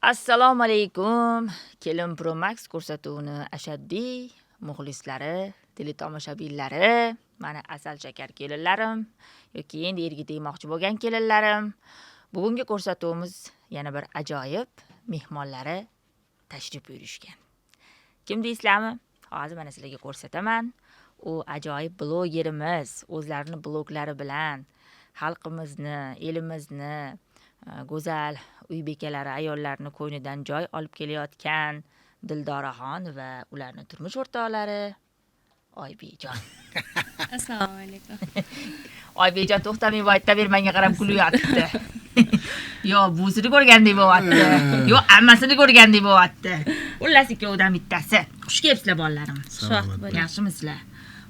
Assalomu alaykum. Kelin Pro Max ko'rsatuvini ashaddiy muxlislari, teletomoshabinlari, mana asal shakar kelinlarim yoki endi erga tegmoqchi bo'lgan kelinlarim. Bugungi ko'rsatuvimiz yana bir ajoyib mehmonlari tashrif buyurishgan. Kim deysizlarmi? Hozir mana sizlarga ko'rsataman. U ajoyib blogerimiz o'zlarini bloglari bilan xalqimizni, elimizni go'zal uy bekalari, ayollarni ko'nglidan joy olib kelayotgan Dildoraxon va ularni turmush o'rtoqlari Oybekjon. Assalomu alaykum. Oybekjon to'xtamay aytaver, menga qarab kulyapti. Yo buvisini ko'rgandek bo'lyapti, yo ammasini ko'rgandek bo'lyapti. Xullas, ikkovidan bittasi. Xush kelibsizlar, bolalarim. Xushvaqt bo'ling. Yaxshimisizlar?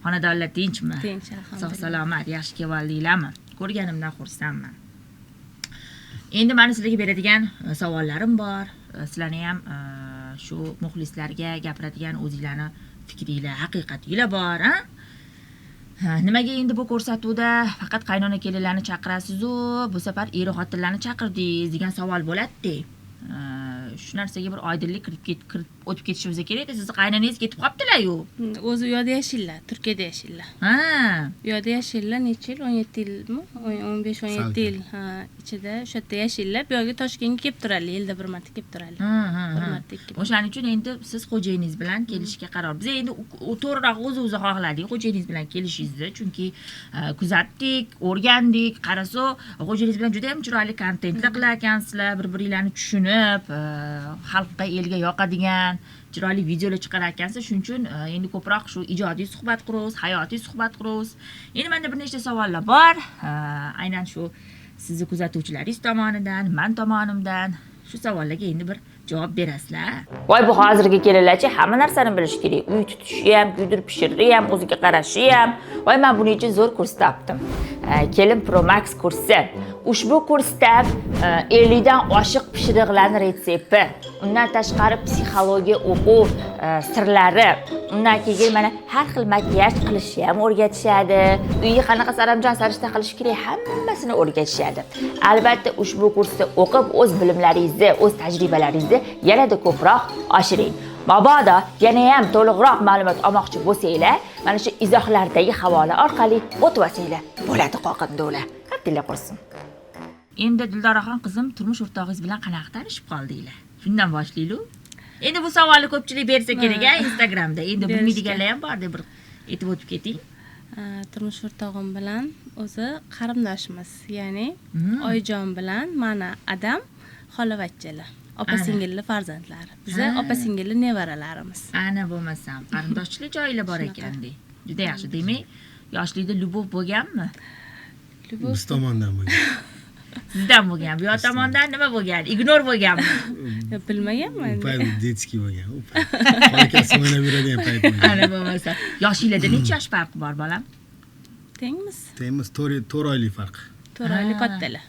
Xonadonlar tinchmi? Tinch, Sog' alhamdulillah. Salomat, yaxshi kelvoldinglarmi? Ko'rganimdan xursandman. Endi mani sizlarga beradigan savollarim bor. Sizlarni ham shu muxlislarga gapiradigan o'zinglarni fikringlar, haqiqatinglar bor, a? Ha, nimaga endi bu ko'rsatuvda faqat qaynona kelinlarni chaqirasizu, bu safar er xotinlarni chaqirdingiz degan savol bo'ladi. Shu narsaga bir oydinlik kirib o'tib ketishimiz kerak. Sizni qaynonangiz ketib qolibdilar-yu. O'zi u yoqda yashaydilar, Turkiyada yashaydilar. U yoqda yashaydilar necha yil? 17 yilmi? 15 17 yil, ha, ichida o'sha yerda yashaydilar. Bu yoqga, Toshkentga kelib turadilar, yilda bir marta kelib turadilar. Ha, ha, Bir ha. marta, ikki. O'shaning uchun endi siz xo'jayiningiz bilan kelishga qaror. Biz endi to'g'riroq o'zi xohladik xo'jayiningiz bilan kelishingizni, chunki kuzatdik, o'rgandik. Qarasa, xo'jayiningiz bilan juda ham chiroyli kontentlar qilar ekansizlar, bir-biringlarni tushunib, xalqqa, elga yoqadigan chiroyli videolar chiqarar ekansiz. Shuning uchun endi ko'proq shu ijodiy suhbat quramiz, hayotiy suhbat quramiz. Endi menda bir nechta savollar bor. Aynan shu sizni kuzatuvchilaringiz tomonidan, man tomonimdan shu savollarga endi bir javob berasizlar. Voy, bu hozirgi kelinlarchi hamma narsani bilishi kerak. Uy tutishi ham, kuydirib pishirishi ham, o'ziga qarashi ham. Voy, men buning uchun zo'r kurs topdim. Kelin Pro Max kursi. Ushbu kursda 50 dan oshiq pishiriqlarning retsepti, undan tashqari psixologiya o'quv sirlari, undan keyin mana har xil makiyaj qilishni ham o'rgatishadi. Uyga qanaqa saranjom sarishta qilish kerak, hammasini o'rgatishadi. Albatta, ushbu kursda o'qib, o'z bilimlaringizni, o'z tajribalaringizni yanada ko'proq oshiring. Mabodo yana ham to'liqroq ma'lumot olmoqchi bo'lsanglar, mana shu izohlardagi havola orqali o'tib olsanglar bo'ladi, qoqindilar. Abdulla qursin. Endi Dildoraxon qizim, turmush o'rtog'ingiz bilan qanaqa tanishib qoldinglar? Shundan boshlaylik. Endi bu savolni ko'pchilik bersa kerak a Instagramda. Endi Berishgan. bilmaydiganlar ham bor deb bir aytib o'tib keting. Ha, turmush o'rtog'im bilan o'zi qarindoshmiz. Ya'ni Oyijon bilan mani adam xolavachchalar. Opa singilli farzandlari. Biza opa singilli nevaralarimiz. Ana bo'lmasam, qarindoshchilik joylar bor Shunaqa. ekan-de. Juda yaxshi. Demak, yoshlikda любовь bo'lganmi? Любовь. Biz tomondan bo'lgan. Sizdan bo'lgan. Bu yoq tomondan nima bo'lgan? Игнор bo'lganmi? Yo, bilmaganman. U payt детский bo'lgan. U payt xolakasi o'ynab yuradigan payt bo'lgan. Ana bo'lmasa. Yoshinglarda necha yosh farqi bor, bolam? Tengmiz. Tengmiz, 4 oylik farq. 4 oylik kattalar.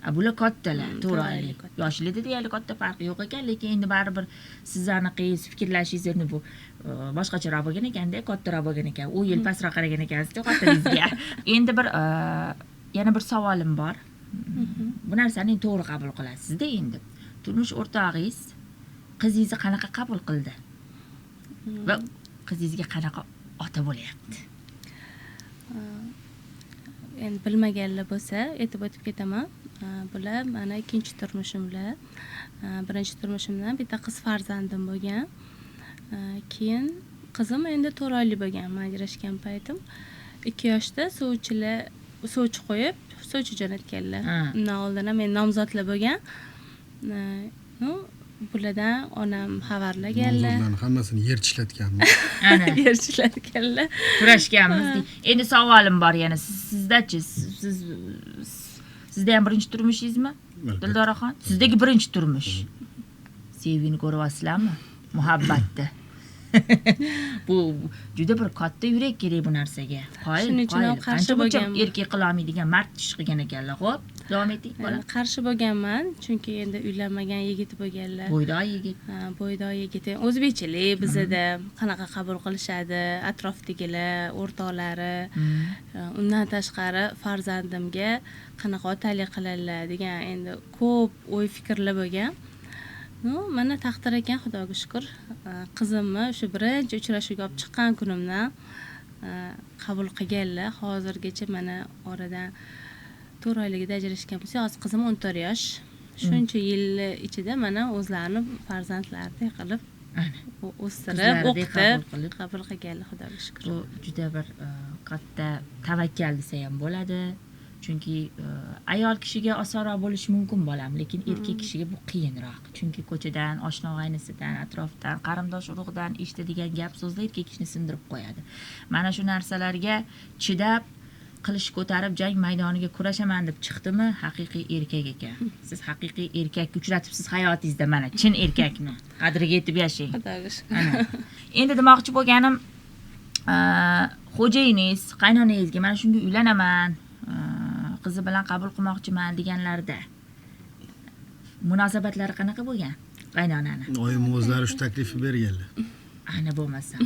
A, bular kattalar, 4 to'rt oylik oylik. katta. Yoshlarda deyarli katta farq yo'q ekan, lekin endi baribir sizni anaqangiz, fikrlashingiz endi bu boshqacharoq bo'lgan ekanda, kattaroq bo'lgan ekan. U yil pastroq qaragan ekansizda xotiningizga. Endi bir yana bir savolim bor. Bu narsani endi to'g'ri qabul qilasizda endi. Turmush o'rtog'ingiz qizingizni qanaqa qabul qildi? Va qizingizga qanaqa ota bo'lyapti? Endi bilmaganlar bo'lsa, aytib o'tib ketaman. Bular mani ikkinchi turmushimlar. Birinchi turmushimdan bitta qiz farzandim bo'lgan. Keyin qizim endi 4 oylik bo'lgan man ajrashgan paytim. 2 yoshda sovchilar sovchi qo'yib, sovchi jo'natganlar. Undan oldin ham endi nomzodlar bo'lgan. Ну, bulardan onam xabarlaganlar. Nomzodlarni hammasini yer tishlatganmiz. Ana. Yer tishlatganlar. Kurashganmiz. Endi savolim bor yana. Sizdachi, sizda ham birinchi turmushingizmi? Albatta. Dildoraxon, sizdagi birinchi turmush. Sevgini ko'ryapsizlarmi? Muhabbatni. Bu juda bir katta yurak kerak bu narsaga. Qoyil, Shuning uchun ham qoyil. qarshi Qancha buncha bo'lganman. erkak qila olmaydigan mard ish qilgan ekanlar. Xo'p, davom eting, bola. Endi qarshi bo'lganman, chunki endi uylanmagan yigit bo'lganlar. Bo'ydoq yigit. Ha, bo'ydoq yigit. O'zbekchilik bizada qanaqa qabul qilishadi, atrofdagilar, o'rtoqlari. Undan tashqari farzandimga qanaqa otalik qiladilar degan endi ko'p o'y fikrlar bo'lgan. Ну, mana taqdir ekan, Xudoga shukur, qizimni o'sha birinchi uchrashuvga olib chiqqan kunimdan qabul qilganlar. Hozirgacha mana oradan 4 oyligida ajrashgan bo'lsak, hozir qizim 14 yosh. Shuncha yil ichida mana o'zlarini farzandlaridek qilib o'stirib, o'qitib, qabul qilganlar, Xudoga shukur. Bu juda bir katta tavakkal desa ham bo'ladi. Chunki ayol kishiga osonroq bo'lishi mumkin bolam, lekin erkak kishiga bu qiyinroq. Chunki ko'chadan, oshna og'aynisidan, atrofdan, qarindosh urug'dan eshitadigan gap so'zlar erkak kishini sindirib qo'yadi. Mana shu narsalarga chidab, qilich ko'tarib jang maydoniga kurashaman deb chiqdimi, haqiqiy erkak ekan. Siz haqiqiy erkakni uchratibsiz hayotingizda, mana chin erkakni. Qadriga yetib yashang. Xudoga shukr. Endi demoqchi bo'lganim, xo'jayiningiz, qaynonangizga mana shunga uylanaman, qizi bilan qabul qilmoqchiman deganlarida munosabatlari qanaqa bo'lgan qaynonani? Oyim o'zlari shu taklifni berganlar. Ana bo'lmasa.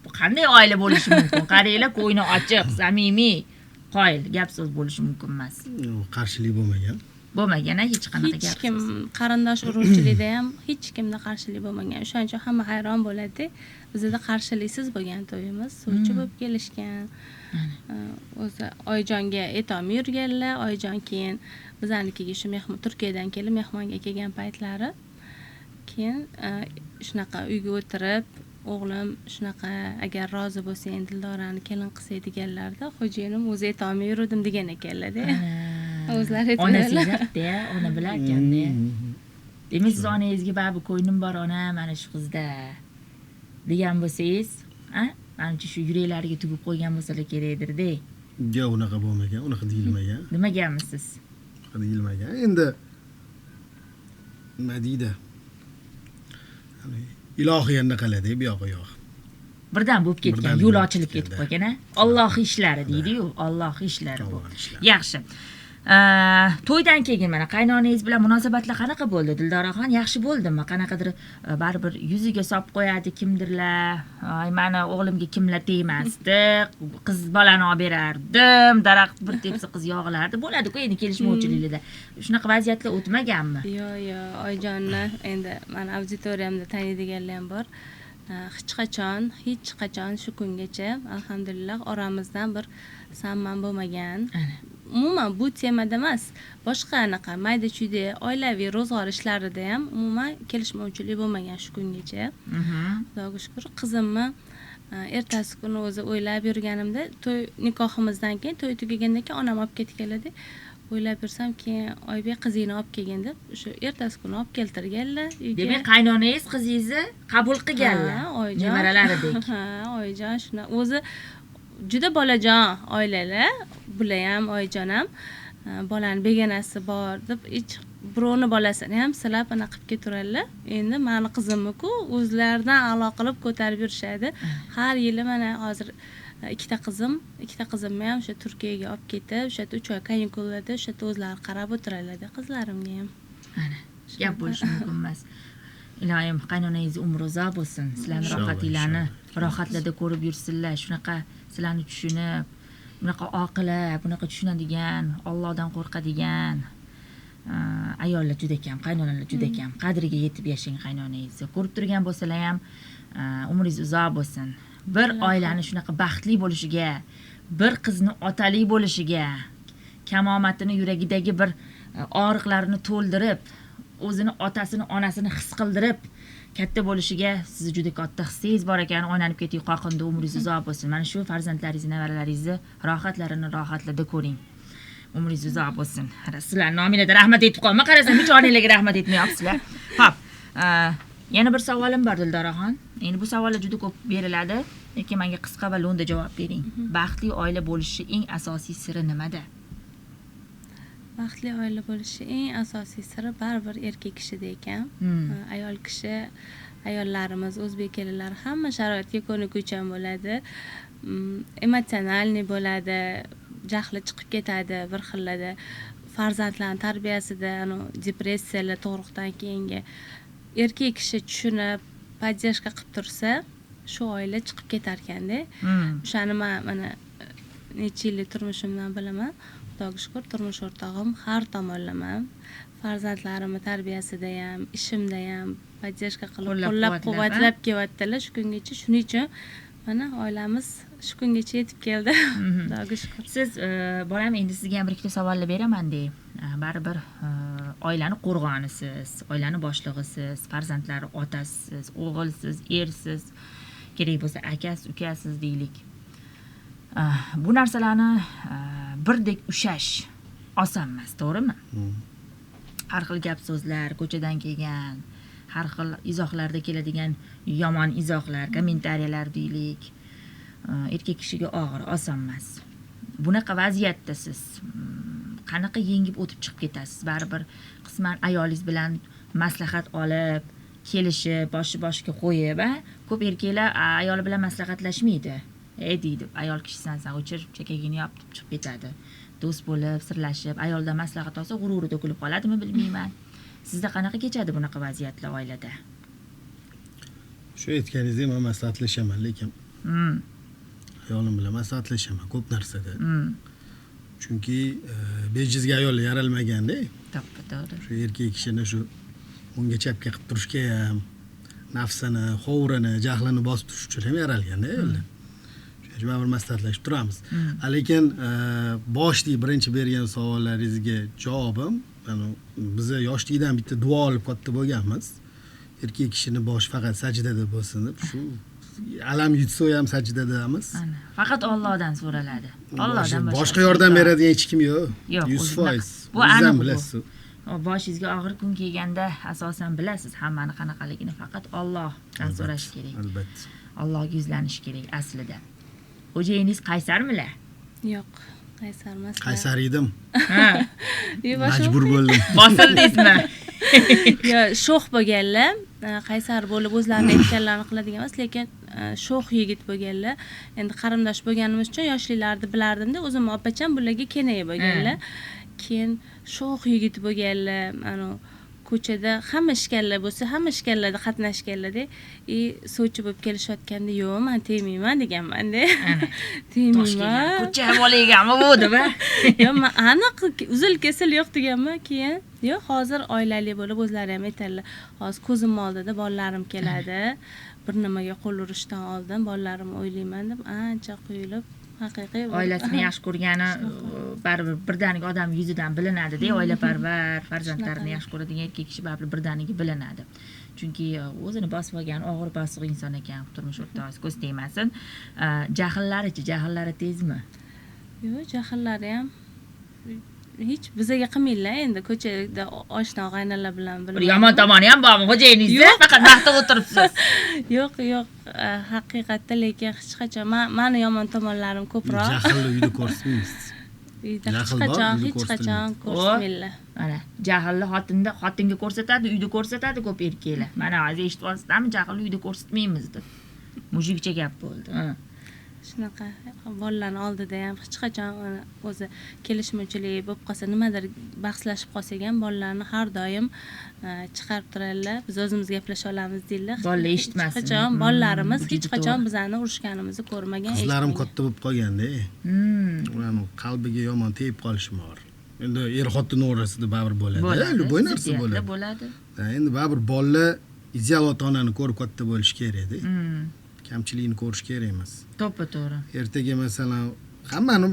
Bu qanday oila bo'lishi mumkin? Qaranglar, ko'ngli ochiq, samimiy, qoyil gap so'z bo'lishi mumkin emas. Qarshilik bo'lmagan. Bo'lmagan, hech qanaqa gap. Hech kim qarindosh urug'chilikda ham hech kimda qarshilik bo'lmagan. O'shaning uchun hamma hayron bo'ladi. Bizda qarshiliksiz bo'lgan to'yimiz, suvchi bo'lib kelishgan. O'zi Oyijonga aytolmay yurganlar. Oyijon keyin bizanikiga shu mehmon Turkiyadan kelib mehmonga kelgan paytlari keyin shunaqa uyga o'tirib, o'g'lim shunaqa agar rozi bo'lsang Dildorani kelin qilsak deganlarida xo'jayinim o'zi aytolmay yurdim degan ekanlar-da. O'zlari aytganlar. Ona sezadi-da, ona bilar ekanda. Demak, siz onangizga baribir ko'nglim bor ona, mana shu qizda degan bo'lsangiz, a? Manimcha shu yuraklariga tugib qo'ygan bo'lsalar kerakdir-da. Yo'q, unaqa bo'lmagan, unaqa deyilmagan. Nimaganmisiz? Unaqa deyilmagan. Endi nima deydi? Ilohiy anaqalar-da, bu yo'q, yo'q. Birdan bo'lib ketgan, yo'l ochilib ketib qolgan, a? Alloh ishlari deydi-yu, Alloh ishlari bu. Yaxshi. To'ydan keyin mana qaynonangiz bilan munosabatlar qanaqa bo'ldi Dildoraxon? Yaxshi bo'ldimi? Qanaqadir baribir yuziga solib qo'yadi kimdirlar. Ay, mani o'g'limga kimlar tegmasdi, qiz bolani olib berardim, daraxt bir tepsa qiz yog'ilardi. Bo'ladi-ku endi kelishmovchiliklarda. Shunaqa vaziyatlar o'tmaganmi? Yo'q, yo'q, Oyijonni endi mani auditoriyamda taniydiganlar ham bor. Hech qachon shu kungacha alhamdulillah oramizdan bir samman bo'lmagan. Umuman bu temada emas, boshqa anaqa mayda-chuyda oilaviy ro'zg'or ishlarida ham umuman kelishmovchilik bo'lmagan shu kungacha. Xudoga shukr, qizimni ertasi kuni o'zi o'ylab yurganimda, to'y nikohimizdan keyin, to'y tugagandan keyin onam olib ketganlar-da. O'ylab yursam, keyin Oybek qizingni olib kelgin deb, o'sha ertasi kuni olib keltirganlar uyga. Demak, qaynonangiz qizingizni qabul qilganlar. Nevaralaridek. Ha, Oyijon shuna o'zi juda bolajon oilalar, bular ham Oyijon ham bolani begonasi bor deb hech birovni bolasini ham silab ana qilib keturadilar. Endi meni qizimni-ku o'zlaridan a'lo qilib ko'tarib yurishadi. Har yili mana hozir ikkita qizimni ham o'sha Turkiyaga olib ketib, o'sha 3 oy kanikullarda o'sha o'zlari qarab o'tiradilar qizlarimga ham. Ana, gap bo'lishi mumkin emas. Iloyim qaynonangiz umri uzoq bo'lsin. Sizlarni rohatinglarni rohatlarda ko'rib yursinlar. Shunaqa sizlarni tushunib, bunaqa oqila, bunaqa tushunadigan, Allohdan qo'rqadigan ayollar juda kam, qaynonalar juda kam. Qadriga yetib yashang qaynonangizni. Ko'rib turgan bo'lsalar ham umringiz uzoq bo'lsin. Bir oilani shunaqa baxtli bo'lishiga, bir qizni otali bo'lishiga, kamomatini yuragidagi bir og'riqlarini to'ldirib, o'zini otasini, onasini his qildirib katta bo'lishiga sizni juda katta hissingiz bor ekan. O'ynanib keting qoqinda, umringiz uzoq bo'lsin. Mana shu farzandlaringizni, nevaralaringizni rohatlarini rohatlarda ko'ring. Umringiz uzoq bo'lsin. Sizlar nomingizga rahmat aytib qolma, qarasam hech onanglarga rahmat aytmayapsizlar. Xo'p, yana bir savolim bor Dildoraxon. Endi bu savollar juda ko'p beriladi, lekin menga qisqa va lo'nda javob bering. Baxtli oila bo'lishi eng asosiy siri nimada? Baxtli oila bo'lishi eng asosiy siri baribir erkak kishida ekan. Ayol kishi, ayollarimiz, o'zbek kelinlari hamma sharoitga ko'nikuvchan bo'ladi, emotsionalniy bo'ladi, jahli chiqib ketadi bir xillada. Farzandlarning tarbiyasida, depressiyalar tug'ruqdan keyingi erkak kishi tushunib, podдержка qilib tursa, shu oila chiqib ketar ekanda. O'shani men mana necha yillik turmushimdan bilaman. Xudoga shukr, turmush o'rtog'im har tomonlama Farzandlarimni tarbiyasida ham, ishimda ham поддержка qilib, Qo'llab-quvvatlab, qo'llab-quvvatlab kelyaptilar shu kungacha. Shuning uchun mana oilamiz shu kungacha yetib keldi. Xudoga shukur. Siz bolam, endi sizga ham bir ikkita savollar beraman dey. Baribir oilani qo'rg'onisiz, oilani boshlig'isiz, farzandlari otasisiz, o'g'ilsiz, ersiz, kerak bo'lsa akasiz, ukasiz deylik. Bu narsalarni birdek ushash oson emas, to'g'rimi? Har xil gap so'zlar, ko'chadan kelgan, har xil izohlarda keladigan yomon izohlar, kommentariyalar deylik. Erkak kishiga og'ir, oson emas. Bunaqa vaziyatda siz qanaqa yengib o'tib chiqib ketasiz? Baribir qisman ayolingiz bilan maslahat olib, kelishib, boshi boshga qo'yib, a? Ko'p erkaklar ayoli bilan maslahatlashmaydi. Ey deydi, ayol kishisan san, o'chir, chakagingni yop deb chiqib ketadi. Do'st bo'lib, sirlashib, ayoldan maslahat olsa g'ururi to'kilib qoladimi, bilmayman. Sizda qanaqa kechadi bunaqa vaziyatlar oilada? Shu aytganingizdek men maslahatlashaman, lekin ayolim bilan maslahatlashaman ko'p narsada. Chunki bejizga ayol yaralmaganda. To'ppa to'g'ri. Shu erkak kishini shu o'ngga chapga qilib turishga ham, nafsini, hovrini, jahlini bosib turish uchun ham yaralganda ayollar. Shuning uchun baribir maslahatlashib turamiz. Lekin boshli birinchi bergan savollaringizga javobim, mana biza yoshlikdan bitta duo olib katta bo'lganmiz. Erkak kishini boshi faqat sajdada bo'lsin deb, shu alam yutsa ham sajdadamiz. Ana, faqat Allohdan so'raladi. Allohdan boshqa yordam beradigan hech kim yo'q. Yo'q, 100%. Bu O'zingiz ham aniq bu. bilasiz. Boshingizga og'ir kun kelganda asosan bilasiz hammani qanaqaligini, faqat Allohdan so'rash kerak. Albatta. Allohga yuzlanish kerak aslida. Xo'jayiningiz qaysarmilar? Yo'q, qaysar emas. Qaysar edim. Ha, Majbur bo'ldim. bosildingizmi? Yo, sho'x bo'lganlar, qaysar bo'lib o'zlarini aytganlarini qiladigan emas, lekin sho'x yigit bo'lganlar. Endi qarindosh bo'lganimiz uchun yoshliklarni bilardimda, o'zim opacham bularga kenay bo'lganlar. Keyin sho'x yigit bo'lganlar, ana ko'chada hamma ishkallar bo'lsa, hamma ishkallarda qatnashganlarda, и sovchi bo'lib kelishayotganda, yo'q, men tegmayman deganman-da. Tegmayman. Ko'cha bolaganmi bu deb, a? Yo'q, men aniq uzil kesil yo'q deganman. Keyin yo'q, hozir oilali bo'lib o'zlari ham aytadilar. Hozir ko'zim oldida bolalarim keladi. Bir nimaga qo'l urishdan oldin bolalarimni o'ylayman deb ancha quyilib, haqiqiy oilasini yaxshi ko'rgani baribir birdaniga odam yuzidan bilinadi-da, oilaparvar, farzandlarini yaxshi ko'radigan erkak kishi baribir birdaniga bilinadi. Chunki o'zini bosib olgan, og'ir bosiq inson ekan turmush o'rtog'ingiz, ko'z tegmasin. Jahllarichi, jahllari tezmi? Yo'q, jahllari ham hech bizaga qilmanglar endi ko'chada oshna og'aynilar bilan Bir yomon tomoni ham bormi xo'jayiningizda? Faqat maqtab o'tiribsiz. Yo'q, yo'q, haqiqatda lekin hech qachon mani yomon tomonlarim ko'proq. Jahlni uyda ko'rsatmaymiz. Uyda hech Jahl bor, qachon, uyda hech qachon ko'rsatilmaydi. ko'rsatmanglar. Mana jahlni xotinda, xotinga ko'rsatadi, uyda ko'rsatadi ko'p erkaklar. Mana hozir eshityapsizlarmi, jahlni uyda ko'rsatmaymiz deb. Mujikcha gap bo'ldi. Ha. Shunaqa bolalarning oldida ham hech qachon o'zi kelishmovchilik bo'lib qolsa, nimadir bahslashib qolsak ham bolalarni har doim chiqarib turadilar. Biz o'zimiz gaplasha olamiz deydilar. Bolalar eshitmasin. Hech qachon bolalarimiz Bu hech juda qachon to'g'ri. bizani urushganimizni ko'rmagan, Qizlarim eshitmagan. katta bo'lib qolganda, ularning qalbiga yomon tegib qolishi bor. Endi er xotin o'rtasida baribir bo'ladi, любой narsa ziddiyatlar bo'ladi. Bo'ladi. Endi baribir bolalar ideal ota-onani ko'rib katta bo'lishi kerak-da. Kamchiligini ko'rish kerak emas. To'ppa to'g'ri. Ertaga masalan hammani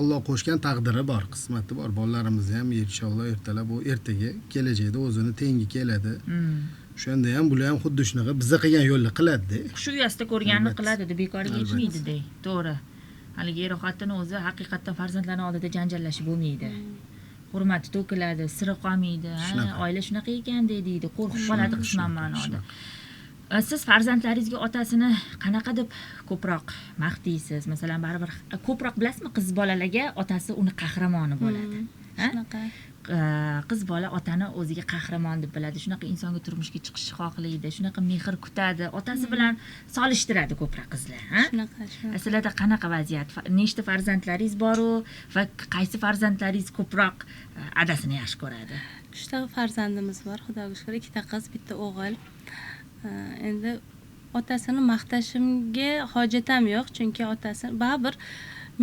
Alloh qo'shgan taqdiri bor, qismati bor. Bolalarimiz ham inshaalloh ertalab bu ertaga kelajakda o'zini tengi keladi. O'shanda ham bular ham xuddi shunaqa biza qilgan yo'lni qiladi-da. Shu uyasida ko'rganini Albatta. qiladi deb bekorga Albatta. aytmaydi-da. To'g'ri. Haligi er xotin o'zi haqiqatdan farzandlarning oldida janjallashib bo'lmaydi. Hurmati to'kiladi, siri qolmaydi. Ha, Shunaqa. oila shunaqa ekan deydi, qo'rqib qoladi qisman Shunaqa, ma'noda. shunaqa. Siz farzandlaringizga otasini qanaqa deb ko'proq maqtaysiz? Masalan, baribir ko'proq bilasizmi, qiz bolalarga otasi uni qahramoni bo'ladi. Ha? Shunaqa. Qiz bola otani o'ziga qahramon deb biladi. Shunaqa insonga turmushga chiqishni xohlaydi, shunaqa mehr kutadi, otasi bilan solishtiradi ko'proq qizlar, ha? Shunaqa, shunaqa. Sizlarda qanaqa vaziyat? Nechta farzandlaringiz bor-u va qaysi farzandlaringiz ko'proq adasini yaxshi ko'radi? 3 ta farzandimiz bor, Xudoga shukr, 2 ta qiz, bitta o'g'il. Endi otasini maqtashimga hojat ham yo'q, chunki otasi baribir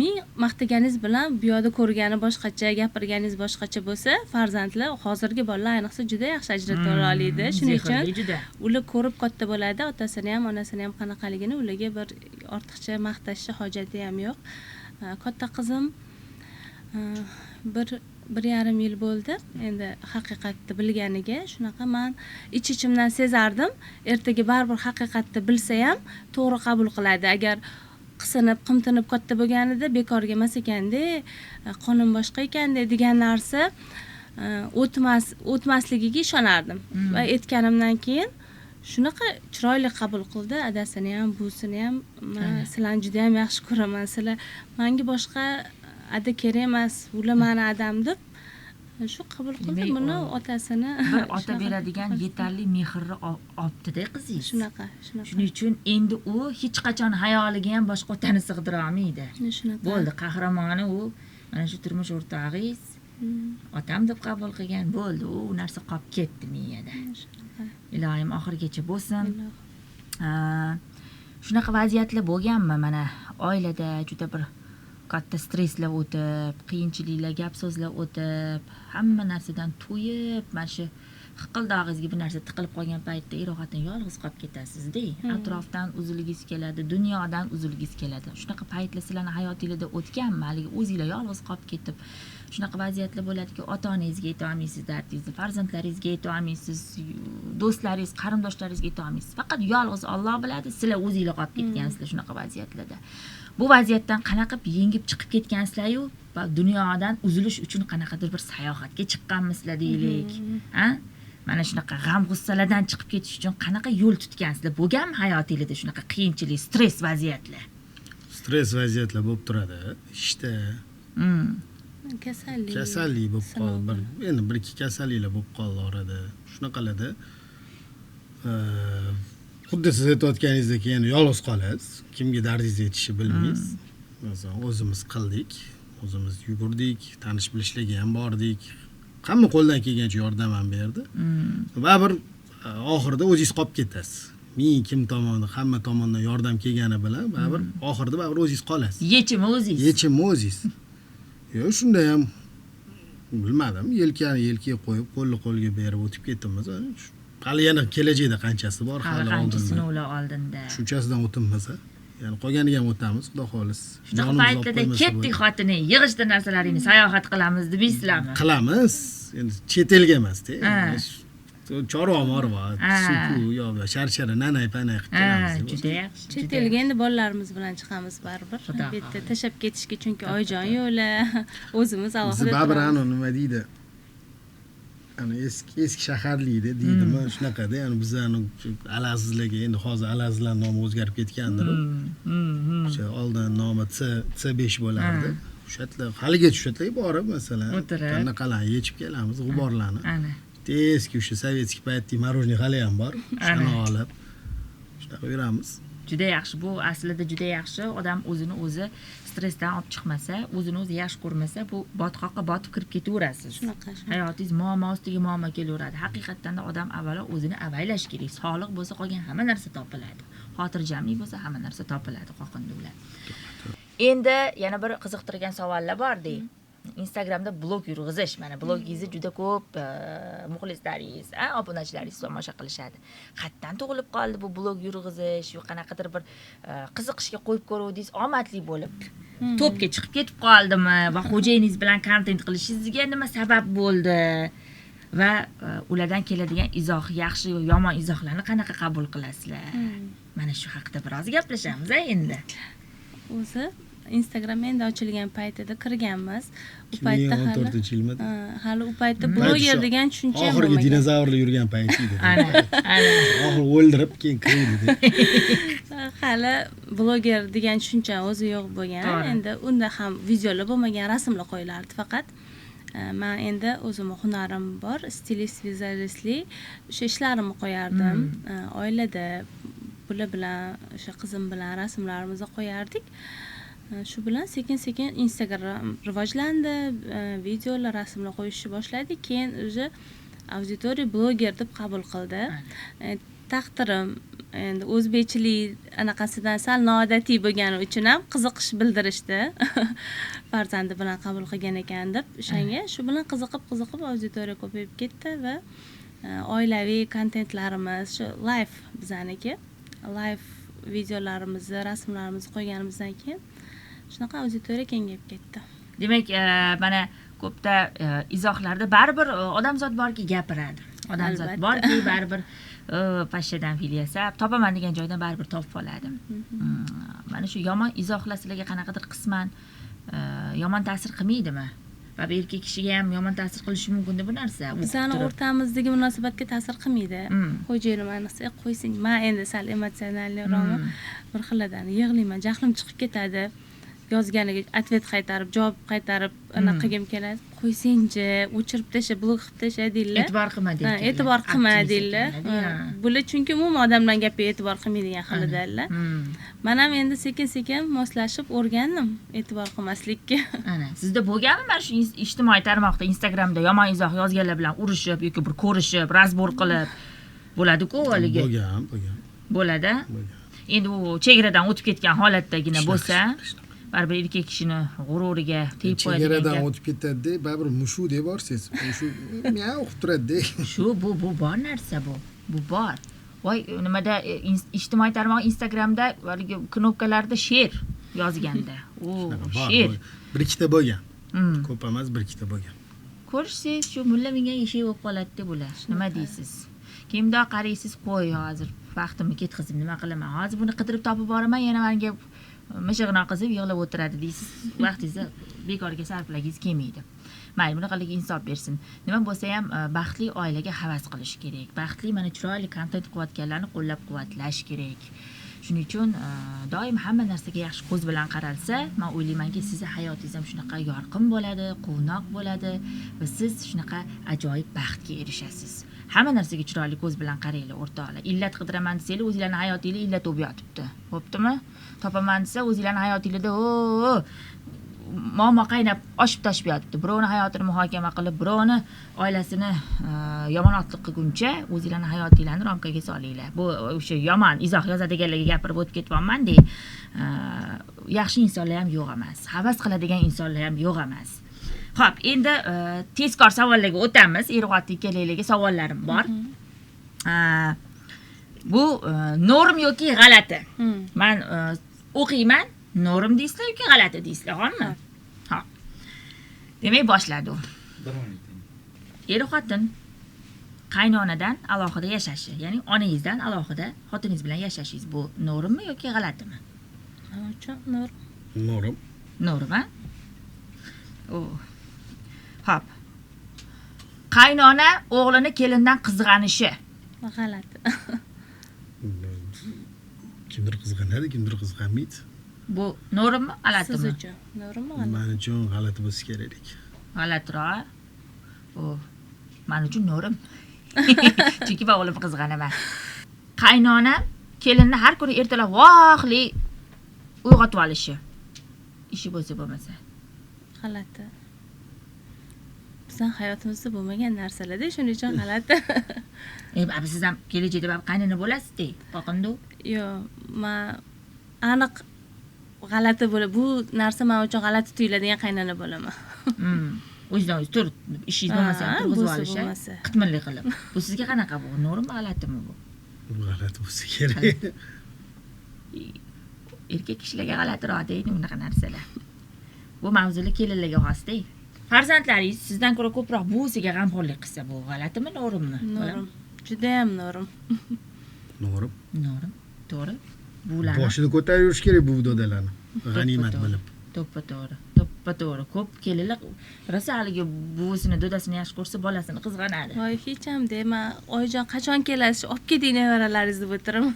Ming maqtaganingiz bilan bu yoqda ko'rgani boshqacha, gapirganingiz boshqacha bo'lsa, farzandlar, hozirgi bolalar ayniqsa juda yaxshi ajrata oladi. Shuning uchun ular ko'rib katta bo'ladi, otasini ham, onasini ham qanaqaligini, ularga bir ortiqcha maqtashni hojati ham yo'q. Katta qizim 1,5 yil bo'ldi endi haqiqatni bilganiga. Shunaqa man ich-ichimdan sezardim, ertaga baribir haqiqatni bilsa ham to'g'ri qabul qiladi. Agar qisinib, qimtinib katta bo'lganida bekorga emas ekanda, qonim boshqa ekanda degan narsa o'tmasligiga ishonardim. Va aytganimdan keyin shunaqa chiroyli qabul qildi, adasini ham, buvisini ham. Man sizlarni juda ham yaxshi ko'raman, sizlar menga boshqa ada kerak emas, ular mani adam deb shu qabul qildi. Buni otasini bir ota beradigan yetarli mehrni olibdi-da qizingiz. Shunaqa, shunaqa. Shuning uchun endi u hech qachon xayoliga ham boshqa otani sig'dira olmaydi. Shunaqa. Bo'ldi, qahramoni u mana shu turmush o'rtog'ingiz. Otam deb qabul qilgan, bo'ldi, u narsa qolib ketdi miyada. Iloyim oxirigacha bo'lsin. Shunaqa vaziyatlar bo'lganmi mana oilada juda bir katta stresslar o'tib, qiyinchiliklar, gap so'zlar o'tib, hamma narsadan to'yib, mana shu hiqildog'ingizga bir narsa tiqilib qolgan paytda er-xotin yolg'iz qolib ketasiz-da. Atrofdan uzilgingiz keladi, dunyodan uzilgingiz keladi. Shunaqa paytlar sizlarning hayotingizda o'tganmi? Haligi o'zingizlar yolg'iz qolib ketib, shunaqa vaziyatlar bo'ladiki, ota-onangizga ayta olmaysiz dardingizni, farzandlaringizga ayta olmaysiz, do'stlaringiz, qarindoshlaringizga ayta olmaysiz. Faqat yolg'iz Alloh biladi, sizlar o'zingizlar qolib ketgansizlar shunaqa vaziyatlarda. Bu vaziyatdan qanaqa yengib chiqib ketgansizlar-yu va dunyodan uzilish uchun qanaqadir bir sayohatga chiqqanmisizlar deylik, ha? Mana shunaqa g'am-g'ussalardan chiqib ketish uchun qanaqa yo'l tutgansizlar? Bo'lganmi hayotingizda shunaqa qiyinchilik, stress vaziyatlar? Stress vaziyatlar bo'lib turadi. Ishda kasallik. Kasallik bo'lib qoldi. Endi bir ikki kasalliklar bo'lib qoldi orada. Shunaqalarda xuddi siz aytayotganingizdek endi yolg'iz qolasiz. Kimga dardingizni aytishni bilmaysiz. Masalan, o'zimiz qildik, o'zimiz yugurdik, tanish bilishlarga ham bordik. Hamma qo'ldan kelgancha yordam ham berdi. Va bir oxirida o'zingiz qolib ketasiz. Ming kim tomonidan, hamma tomondan yordam kelgani bilan baribir oxirida baribir o'zingiz qolasiz. Yechimi o'zingiz. Yechimi o'zingiz. Yo'q, shunda ham bilmadim, yelkani yelkaga qo'yib, qo'lni qo'lga berib o'tib ketdimiz. Hali yana kelajakda qanchasi bor, hali qancha sinovlar oldinda. Shunchasidan o'tinmasa, ya'ni qolganiga ham o'tamiz, Xudo xohlasa. Shunaqa paytlarda ketdik xotini, yig'ishtir narsalaringni, sayohat qilamiz deysizlarmi? Qilamiz. Endi chet elga emas-da. Chorva morva, suv yo'q, sharshara, nanay panay qilib kelamiz. Juda yaxshi. Chet elga endi bolalarimiz bilan chiqamiz baribir. Bu yerda tashlab ketishga, chunki oyijon yo'qlar, o'zimiz alohida. Baribir ana nima deydi? Ana eski shaharlikda deydimi, shunaqada, ya'ni bizlarni alazizlarga endi hozir alazizlar nomi o'zgarib ketgandir. O'sha oldin nomi C5 bo'lardi. O'sha yerlar haligacha o'sha yerlarga borib, masalan, qanaqalarni yechib kelamiz, g'uborlarni. Ana. Eski o'sha sovetskiy paytdagi мороженое hali ham bor. Shuni olib shunaqa yuramiz. Juda yaxshi, bu aslida juda yaxshi. Odam o'zini o'zi stressdan olib chiqmasa, o'zini o'zi yaxshi ko'rmasa, bu botqoqqa botib kirib ketaverasiz. Shunaqa. Hayotingiz muammo ustiga muammo kelaveradi. Haqiqatan da odam avvalo o'zini avaylash kerak. Sog'liq bo'lsa qolgan hamma narsa topiladi. Xotirjamlik bo'lsa hamma narsa topiladi, qoqindilar. Endi yana bir qiziqtirgan savollar bor-da. Instagramda blog yurg'izish, mana blogingizni juda ko'p muxlislaringiz, obunachilaringiz tomosha qilishadi. Qayerdan tug'ilib qoldi bu blog yurg'izish, yo qanaqadir bir qiziqishga qo'yib ko'ruvdingiz, omadli bo'lib topga chiqib ketib qoldimi va xo'jayiningiz bilan kontent qilishingizga nima sabab bo'ldi va ulardan keladigan izoh, yaxshi yo yomon izohlarni qanaqa qabul qilasizlar? Mana shu haqida biroz gaplashamiz endi. O'zi Instagram endi ochilgan paytida kirganmiz. U paytda hali hali u paytda bloger degan tushuncha ham bo'lmagan. Oxirgi dinozavrlar yurgan payt edi. Ana, ana. Oxir o'ldirib keyin kirdi. Hali bloger degan tushuncha o'zi yo'q bo'lgan. Endi unda ham videolar bo'lmagan, rasmlar qo'yilardi faqat. Men endi o'zimning hunarim bor, stilist, vizajistlik, o'sha ishlarimni qo'yardim. Oilada bular bilan, o'sha qizim bilan rasmlarimizni qo'yardik. Shu bilan sekin-sekin Instagram rivojlandi, videolar, rasmlar qo'yishni boshladik. Keyin o'zi Auditoriya bloger deb qabul qildi. Taqdirim endi o'zbekchilik anaqasidan sal noodatiy bo'lgani uchun ham qiziqish bildirishdi. Farzandi bilan qabul qilgan ekan deb. O'shanga shu bilan qiziqib auditoriya ko'payib ketdi va oilaviy kontentlarimiz, shu live bizaniki, live videolarimizni, rasmlarimizni qo'yganimizdan keyin shunaqa auditoriya kengayib ketdi. Demak, mana ko'pda izohlarda baribir odamzod borki gapiradi. Odamzod borki baribir pashshadan fil yasab, topaman degan joydan baribir topib oladi. Mana shu yomon izohlar sizlarga qanaqadir qisman yomon ta'sir qilmaydimi? Va erkak kishiga ham yomon ta'sir qilishi mumkin bu narsa. Bizani o'rtamizdagi munosabatga ta'sir qilmaydi. Xo'jayinim ayniqsa qo'ysin, men endi sal emotsionalroqman. Bir xiladan yig'layman, jahlim chiqib ketadi. Yozganiga ответ qaytarib, javob qaytarib, ana qilgim keladi. Qo'ysingchi, o'chirib tasha, blok qilib tasha deydilar. E'tibor qilma deydilar. E'tibor qilma deydilar. Bular chunki umuman odamlar gapiga e'tibor qilmaydigan xilidalar. Men ham endi sekin-sekin moslashib o'rgandim e'tibor qilmaslikka. Ana, sizda bo'lganmi mana shu ijtimoiy tarmoqda, Instagramda yomon izoh yozganlar bilan urushib yoki bir ko'rishib, razbor qilib bo'ladi-ku haligi? Bo'lgan, bo'lgan. Bo'ladi? Endi u chegaradan o'tib ketgan holatdagina bo'lsa, baribir erkak kishini g'ururiga tegib qo'yadigan. Chegaradan o'tib ketadi-da, baribir mushu deb borsangiz, mushu miyav qilib turadi-da. Shu bu bor narsa bu. Bu bor. Voy, nimada ijtimoiy tarmoq Instagramda haligi knopkalarda she'r yozganda. U she'r. Bir ikkita bo'lgan. Ko'p emas, bir ikkita bo'lgan. Ko'rsangiz shu mulla menga eshak bo'lib qoladi-da bular. Nima deysiz? Keyin bundoq qaraysiz, qo'y hozir vaqtimni ketkazib nima qilaman? Hozir buni qidirib topib boraman, yana menga mishig'ini qizib yig'lab o'tiradi deysiz. Vaqtingizni bekorga sarflagingiz kelmaydi. Mayli, bunaqaligi insof bersin. Nima bo'lsa ham baxtli oilaga havas qilish kerak. Baxtli mana chiroyli kontent qilayotganlarni qo'llab-quvvatlash kerak. Shuning uchun doim hamma narsaga yaxshi ko'z bilan qaralsa, men o'ylaymanki, sizni hayotingiz ham shunaqa yorqin bo'ladi, quvnoq bo'ladi va siz shunaqa ajoyib baxtga erishasiz. Hamma narsaga chiroyli ko'z bilan qaranglar, o'rtoqlar. Illat qidiraman desanglar, o'zinglarning hayotingizda illat o'b yotibdi. Bo'ptimi? Topaman desa, o'zinglarning hayotingizda muammo qaynab, oshib toshib yotibdi. Birovni hayotini muhokama qilib, birovni oilasini yomon otliq qilguncha, o'zinglarning hayotinglarni romkaga solinglar. Bu o'sha yomon izoh yozadiganlarga gapirib o'tib ketyapman-da. Yaxshi insonlar ham yo'q emas, havas qiladigan insonlar ham yo'q emas. Xo'p, endi tezkor savollarga o'tamiz. Er-xotin ikkalanglarga savollarim bor. Bu norm yoki g'alati. Men o'qiyman, norm deysizlar yoki g'alati deysizlar, xo'pmi? Xo'p. Demak, boshladi. Er-xotin qaynonadan alohida yashashi, ya'ni onangizdan alohida xotiningiz bilan yashashingiz bu normmi yoki g'alatimi? Nima uchun norm? Norm. Norm, a? Xo'p. Qaynona o'g'lini kelindan qizg'anishi. G'alati. Kimdir qizg'anadi, kimdir qizg'anmaydi. Bu normmi, g'alatimi? Siz uchun normmi, g'alati? Men uchun g'alati bo'lsa kerak. G'alatiroq. U men uchun norm. Chunki men o'g'limni qizg'anaman. Qaynona kelinni har kuni ertalab vohli uyg'otib olishi. Ishi bo'lsa bo'lmasa. G'alati. Bizning hayotimizda bo'lmagan narsalar-da, shuning uchun g'alati. Abi siz ham kelajakda baribir qaynona bo'lasiz-da, qoqindu. Yo'q, men aniq g'alati bo'lib, bu narsa men uchun g'alati tuyuladigan qaynona bo'laman. O'zidan o'zi tur, ishingiz bo'lmasa ham turg'izib olishi, qitmirlik qilib. Bu sizga qanaqa bu? Normmi, g'alatimi bu? Bu g'alati bo'lsa kerak. Erkak kishilarga g'alatiroq deydi bunaqa narsalar. Bu mavzular kelinlarga xos-da. Farzandlaringiz sizdan ko'ra ko'proq buvisiga g'amxo'rlik qilsa, bu g'alatimi, normmi? Norm. Juda ham norm. Norm. Norm. To'g'ri. Bularni boshini ko'tarib yurish kerak bu dodalarni. G'animat bilib. To'ppa-to'g'ri. To'ppa-to'g'ri. Ko'p kelinlar rosa haligi buvisini, dodasini yaxshi ko'rsa, bolasini qizg'anadi. Voy, hech ham dema, oyijon qachon kelasiz? Olib keting nevaralaringizni deb o'tiraman.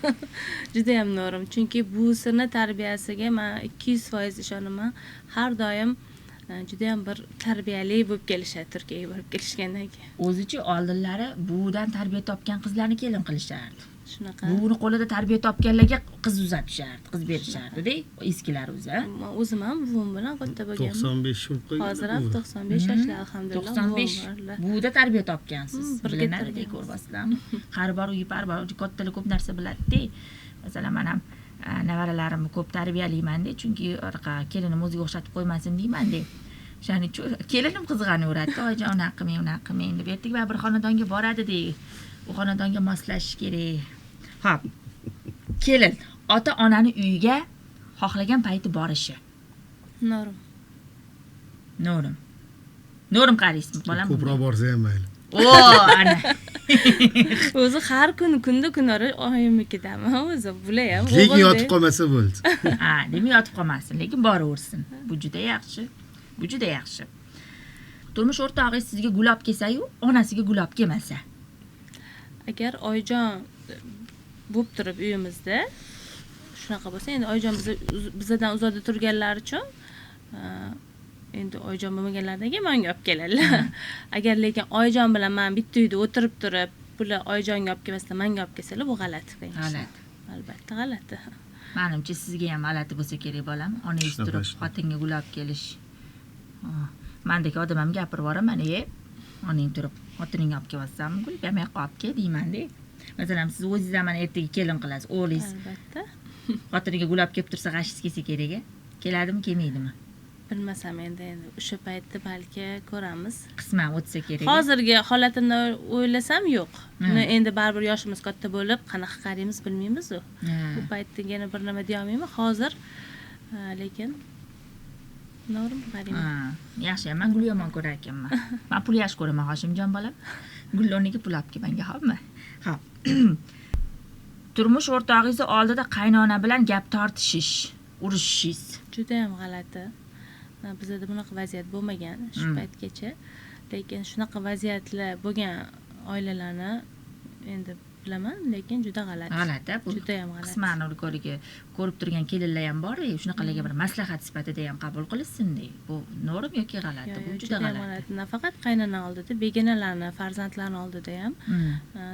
Juda ham norm. Chunki buvisini tarbiyasiga men 200% ishonaman. Har doim Judayam bir tarbiyali bo'lib kelishadi Turkiyaga borib kelishgandan keyin. O'zichi oldinlari buvidan tarbiya topgan qizlarni kelin qilishardi. Shunaqa. Buvini qo'lida tarbiya topganlarga qiz uzatishardi, qiz berishardi-da, eskilar o'zi. Man o'zim ham buvim bilan katta bo'lganman. 95 bo'lib qolgan. Hozir ham 95 yoshlar, alhamdulillah. 95 buvim borlar. Buvida tarbiya topgansiz. Birga Bilinadi, turganmiz. ko'ryapsizlarmi? Qari bor, uyi pari bor, kattalar ko'p narsa biladi-da. Masalan, men ham nevaralarimni ko'p tarbiyalayman-da, chunki anaqa kelinim o'ziga o'xshatib qo'ymasin deyman-da. O'shaning uchun kelinim qizg'anaveradi, oyijon unaqa qilmang, unaqa qilmang deb. Ertaga baribir xonadonga boradi-da. U xonadonga moslashish kerak. Xo'p. Kelin ota-onani uyiga xohlagan payti borishi. Norim. Norim. Norim qaraysizmi, bolam? Ko'proq borsa ham mayli. O, ana. O'zi har kuni kunda kunora oyimnikidaman o'zi, bular ham. Lekin yotib qolmasa bo'ldi. Ha, demak yotib qolmasin, lekin boraversin. Bu juda yaxshi. Bu juda yaxshi. Turmush o'rtog'ingiz sizga gul olib kelsa-yu, onasiga gul olib kelmasa. Agar oyijon bo'lib turib uyimizda shunaqa bo'lsa, endi oyijon bizadan uzoqda turganlar uchun, endi oyijon bo'lmaganlaridan keyin menga olib keladilar. Agar lekin oyijon bilan men bitta uyda o'tirib turib, bular oyijonga olib kelmasdan menga olib kelsalar, bu g'alati, конечно. G'alati. Albatta g'alati. Menimcha sizga ham g'alati bo'lsa kerak, bolam. Onangiz turib xotinga gul olib kelish. Mendagi odam ham gapirib yuboraman, onang turib xotiningga olib kelyapsanmi, gul ham yoqqa olib kel deyman-da. Masalan, siz o'zingiz ham mana ertaga kelin qilasiz, o'g'lingiz albatta xotiniga gul olib kelib tursa g'ashingiz kelsa kerak-a? Keladimi, kelmaydimi? Bilmasam endi o'sha paytda balki ko'ramiz. Qisman o'tsa kerak. Hozirgi holatimni o'ylasam yo'q. Endi baribir yoshimiz katta bo'lib, qanaqa qaraymiz bilmaymiz-u. Bu paytda yana bir nima deya olmayman hozir, lekin norim qarayman. Yaxshi, men gul yomon ko'rar ekanman. Men pul yaxshi ko'raman, Hoshimjon bolam. Gul o'rniga pul olib kel menga, xo'pmi? Xo'p. Turmush o'rtog'ingiz oldida qaynona bilan gap tortishish, urushishingiz. Juda ham g'alati. Bizda bunaqa vaziyat bo'lmagan shu paytgacha. Lekin shunaqa vaziyatlar bo'lgan oilalarni endi bilaman, lekin juda g'alati. G'alati, bu juda ham g'alati. Qisman ko'rigi ko'rib turgan kelinlar ham bor, shunaqalarga bir maslahat sifatida ham qabul qilishsin-da. Bu no'rim yoki g'alati? Bu juda g'alati. Nafaqat qaynona oldida, begonalarni, farzandlarni oldida ham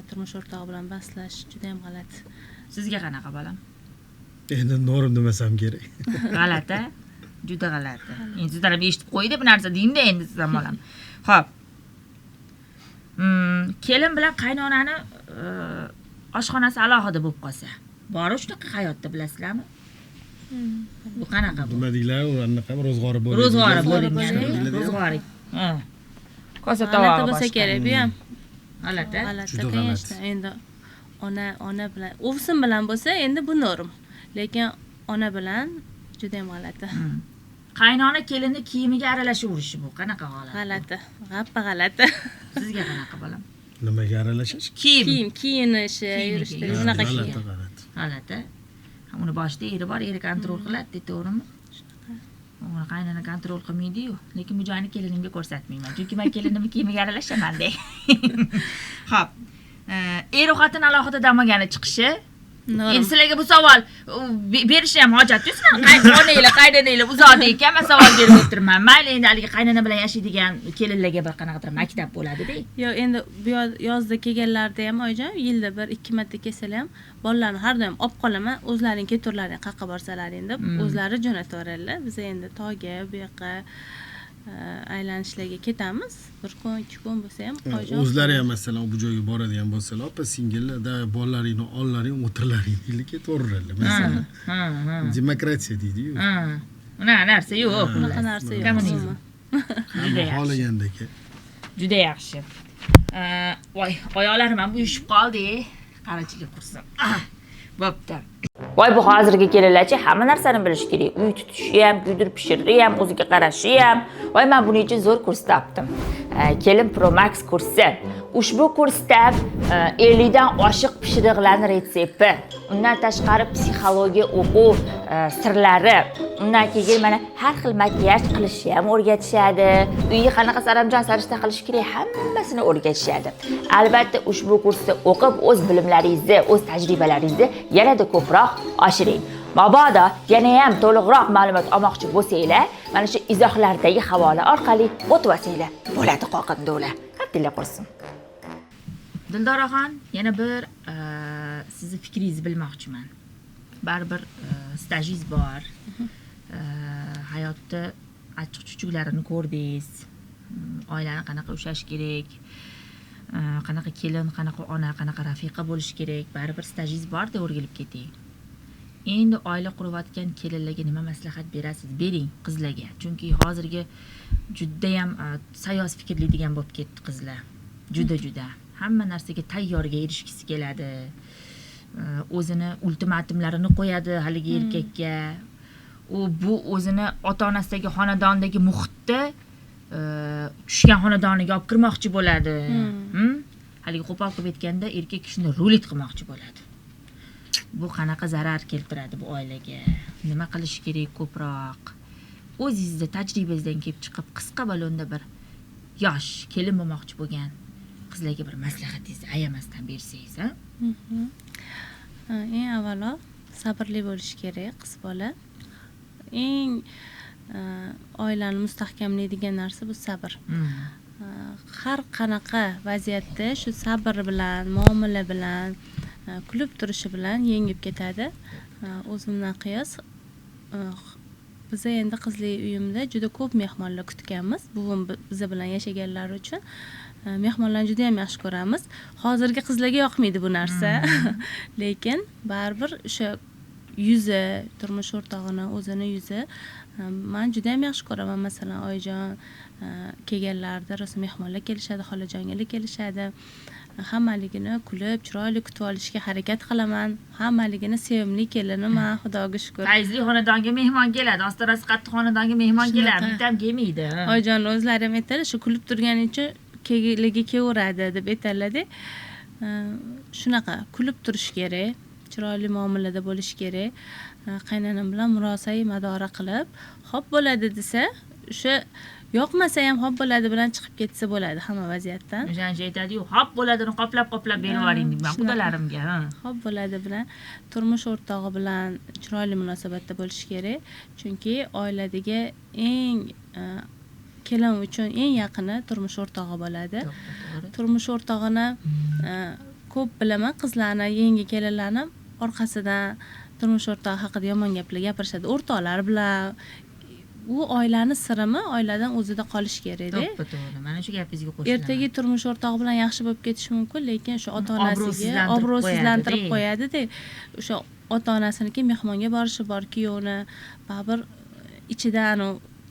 turmush o'rtog'i bilan bahslashish juda ham g'alati. Sizga qanaqa bolam? Endi no'rim demasam kerak. G'alati. Juda g'alati. Endi sizlar ham eshitib qo'ydi bu narsa deyim-da endi siz ham bolam. Xo'p. Kelin bilan qaynonani oshxonasi alohida bo'lib qolsa, bor shunaqa hayotda bilasizlarmi? Bu qanaqa bu? Nima deylar, u anaqa ro'zg'ori bo'ladi. Ro'zg'ori bo'lingan, ro'zg'ori. Ha. Kosa tovog'i bo'lsa kerak bu ham. G'alati. G'alati, конечно. Endi ona bilan, o'vsin bilan bo'lsa endi bu norm. Lekin ona bilan juda ham g'alati. Qaynona kelinni kiyimiga aralashaverishi bu qanaqa holat? G'alati, g'appa g'alati. Sizga qanaqa bolam? Nimaga aralashish? Kiyim, kiyinishi, yurishi, shunaqa g'alati, g'alati. G'alati. Uni boshida eri bor, eri kontrol qiladi, to'g'rimi? Shunaqa. Uni qaynona kontrol qilmaydi-yu, lekin bu joyini kelinimga ko'rsatmayman, chunki men kelinimni kiyimiga aralashaman-da. Xo'p. Er xotin alohida dam olgani chiqishi. Endi sizlarga bu savol berishni ham hojat yo'q. Sizlar qaynonanglar, qaynonanglar uzoqda ekan, men savol berib o'tirman. Mayli, endi haligi qaynona bilan yashaydigan kelinlarga bir qanaqadir maktab bo'ladi-da. Yo'q, endi bu yozda kelganlarda ham oyijon yilda 1-2 marta kelsalar ham bolalarni har doim olib qolaman, o'zlaring keturlaring qayerga borsalaring deb o'zlari jo'nataveradilar. Biz endi tog'ga, bu yoqqa aylanishlarga ketamiz. Bir kun, 2 kun bo'lsa ham oyijon o'zlari ham masalan bu joyga boradigan bo'lsalar, opa singillar, bolalaringni ollaring, o'tirlaring deydi, ketaveradilar masalan. Demokratiya deydi-yu. Unaqa narsa yo'q, unaqa narsa yo'q. Kommunizm. Hamma xohlagandek. Juda yaxshi. Voy, oyoqlarim ham uyushib qoldi. Qarachilik qursin. Bo'pti. Voy, bu hozirgi kelinlarchi hamma narsani bilish kerak. Uy tutishi ham, kuydirib pishirishi ham, o'ziga qarashi ham. Voy, men buning uchun zo'r kurs topdim. Kelin Pro Max kursi. Ushbu kursda 50 dan oshiq pishiriqlarning retsepti, undan tashqari psixologiya o'quv sirlari, undan keyin mana har xil makiyaj qilishni ham o'rgatishadi. Uyni qanaqa saranjom sarishta qilish kerak, hammasini o'rgatishadi. Albatta ushbu kursda o'qib, o'z bilimlaringizni, o'z tajribalaringizni yanada ko'proq oshiring. Mabodo yana ham to'liqroq ma'lumot olmoqchi bo'lsanglar, mana shu izohlardagi havola orqali o'tib olsanglar bo'ladi qoqindo'la. Abdulla qursin. Dildoraxon, yana bir sizni fikringizni bilmoqchiman. Baribir stajingiz bor. Hayotda achchiq chuchuklarini ko'rdingiz. Oilani qanaqa ushlash kerak, qanaqa kelin, qanaqa ona, qanaqa rafiqa bo'lish kerak. Baribir stajingiz bor deb o'rgilib keting. Endi oila qurayotgan kelinlarga nima maslahat berasiz? Bering qizlarga. Chunki hozirgi juda ham sayoz fikrli degan bo'lib ketdi qizlar. Juda-juda. Hamma narsaga tayyorga erishgisi keladi. O'zini ultimatumlarini qo'yadi haligi erkakka. U bu o'zini ota-onasidagi xonadondagi muhitda tushgan xonadoniga olib kirmoqchi bo'ladi. Haligi qo'pol qilib aytganda erkak kishini rulet qilmoqchi bo'ladi. Bu qanaqa zarar keltiradi bu oilaga? Nima qilish kerak ko'proq? O'zingizni tajribangizdan kelib chiqib qisqa balonda bir yosh kelin bo'lmoqchi bo'lgan qizlarga bir maslahatingizni ayamasdan bersangiz, ha? Eng avvalo sabrli bo'lish kerak qiz bola. Eng oilani mustahkamlaydigan narsa bu sabr. Har qanaqa vaziyatda shu sabr bilan, muomala bilan, kulib turishi bilan yengib ketadi. O'zimdan qiyos, biza endi qizli uyimda juda ko'p mehmonlar kutganmiz. Buvim biza bilan yashaganlar uchun mehmonlarni juda ham yaxshi ko'ramiz. Hozirgi qizlarga yoqmaydi bu narsa. Lekin baribir o'sha yuzi, turmush o'rtog'ini o'zini yuzi men juda ham yaxshi ko'raman. Masalan, oyijon kelganlarida rosa mehmonlar kelishadi, xolajonlar kelishadi. Hammaligini kulib, chiroyli kutib olishga harakat qilaman. Hammaligini sevimli keliniman, Xudoga shukr. Fayzli xonadonga mehmon keladi, ostonasi qattiq xonadonga mehmon keladi, bitta ham kelmaydi. Oyijon o'zlari ham aytadi, shu kulib turgani uchun keligi kelaveradi deb aytadilar-da. Shunaqa kulib turish kerak, chiroyli muomalada bo'lish kerak. Qaynonam bilan murosai madora qilib, xo'p bo'ladi desa, o'sha yoqmasa ham xo'p bo'ladi bilan chiqib ketsa bo'ladi hamma vaziyatdan. O'shancha aytadi-yu, xo'p bo'ladini qoplab-qoplab berib yuboring deyman qudalarimga. Xo'p bo'ladi bilan turmush o'rtog'i bilan chiroyli munosabatda bo'lish kerak. Chunki oiladagi eng kelin uchun eng yaqini turmush o'rtog'i bo'ladi. Turmush o'rtog'ini ko'p bilaman, qizlarni, yangi kelinlarni orqasidan turmush o'rtog'i haqida yomon gaplar gapirishadi o'rtoqlar bilan. U oilani sirimi oiladan o'zida qolish kerak-da. To'g'ri, mana shu gapingizga qo'shilaman. Ertaga turmush o'rtog'i bilan yaxshi bo'lib ketishi mumkin, lekin o'sha ota-onasiga obro'sizlantirib qo'yadi-da. O'sha ota-onasiniki mehmonga borishi bor, kuyovni baribir ichidan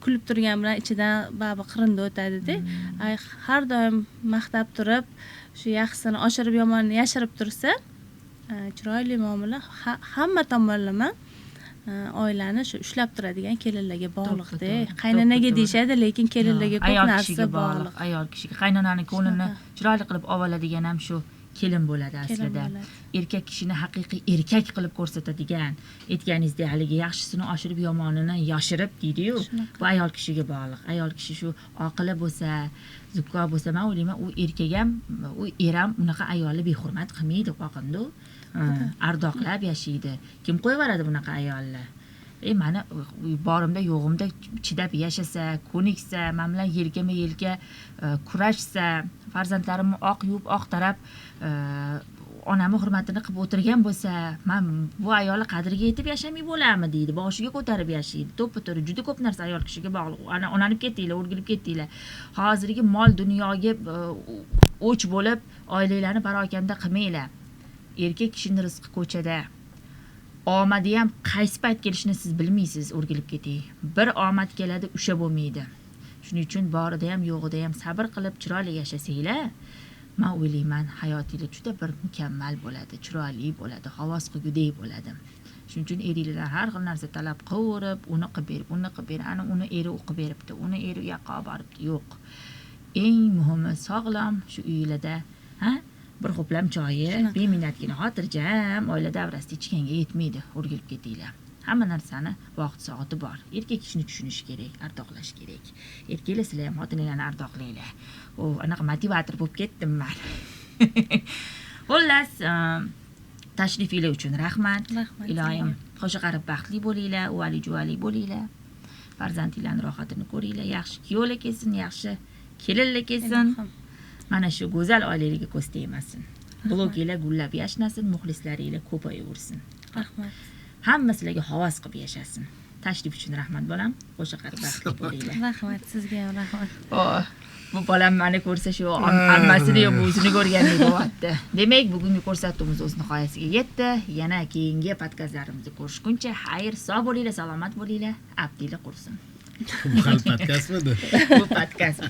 kulib turgan bilan ichidan baribir qirindi o'tadi-da. Har doim maqtab turib, shu yaxshisini oshirib, yomonini yashirib tursa, chiroyli muomala hamma tomonlama oilani shu ushlab turadigan kelinlarga bog'liq-da. Qaynonaga deyishadi, lekin kelinlarga ko'p narsa bog'liq. Ayol kishiga qaynonani ko'nglini chiroyli qilib oladigan ham shu kelin bo'ladi aslida. Erkak kishini haqiqiy erkak qilib ko'rsatadigan, aytganingizdek haligi yaxshisini oshirib, yomonini yashirib deydi-yu. Bu ayol kishiga bog'liq. Ayol kishi shu oqila bo'lsa, zukko bo'lsa, men o'ylayman, u erkak ham, u er ham unaqa ayolni behurmat qilmaydi, qoqindu. Ardoqlab yashaydi. Kim qo'yib yuboradi bunaqa ayolni? Mani borimda yo'g'imda chidab yashasa, ko'niksa, men bilan yelkama-yelka kurashsa, farzandlarimni oq yuvib, oq tarab, onamni hurmatini qilib o'tirgan bo'lsa, men bu ayolni qadriga yetib yashamay bo'larmi deydi, boshiga ko'tarib yashaydi. To'ppa-to'g'ri juda ko'p narsa ayol kishiga bog'liq. Ana onanib ketdinglar, o'rgilib ketdinglar. Hozirgi mol dunyoga o'ch bo'lib, oilalarni parokanda qilmanglar. Erkak kishining rizqi ko'chada. Omadi ham qaysi payt kelishini siz bilmaysiz, o'rgilib keting. Bir omad keladi, o'sha bo'lmaydi. Shuning uchun borida ham, yo'g'ida ham sabr qilib chiroyli yashasanglar, men o'ylayman, hayotingiz juda bir mukammal bo'ladi, chiroyli bo'ladi, havas qilgudek bo'ladi. Shuning uchun eringlardan har xil narsa talab qilib, uni qilib ber, uni qilib ber, ana uni eri o'qib beribdi, uni eri u yoqqa olib boribdi. Yo'q. Eng muhimi sog'lom shu uylarda, ha? Bir ho'plam choyi, beminnatgina xotirjam oila davrasida ichganga yetmaydi, o'rgilib ketinglar. Hamma narsani vaqt soati bor. Erkak kishini tushunish kerak, ardoqlash kerak. Erkaklar, sizlar ham xotinlarni ardoqlanglar. O, anaqa motivator bo'lib ketdim men. Xullas, Tashrifinglar uchun rahmat. Rahmat. Iloyim qo'sha qarib baxtli bo'linglar, uvali juvali bo'linglar. Farzandinglarning rohatini ko'ringlar, yaxshi kuyovlar kelsin, yaxshi kelinlar kelsin. Ilohim. Mana shu go'zal oilalarga ko'z tegmasin. Bloginglar gullab yashnasin, muxlislaringlar ko'payaversin. Rahmat. Hamma sizlarga havas qilib yashasin. Tashrif uchun rahmat bolam. Qo'sha qarib baxtli bo'linglar. Rahmat sizga ham, rahmat. Oh, bu bolam mani ko'rsa shu ammasini yo buvisini ko'rgandek bo'lyapti. Demak, bugungi ko'rsatuvimiz o'z nihoyasiga yetdi. Yana keyingi podkastlarimizda ko'rishguncha xayr, sog' bo'linglar, salomat bo'linglar, abdinglar qursin. Bu hali podkastmidi? Bu podkast.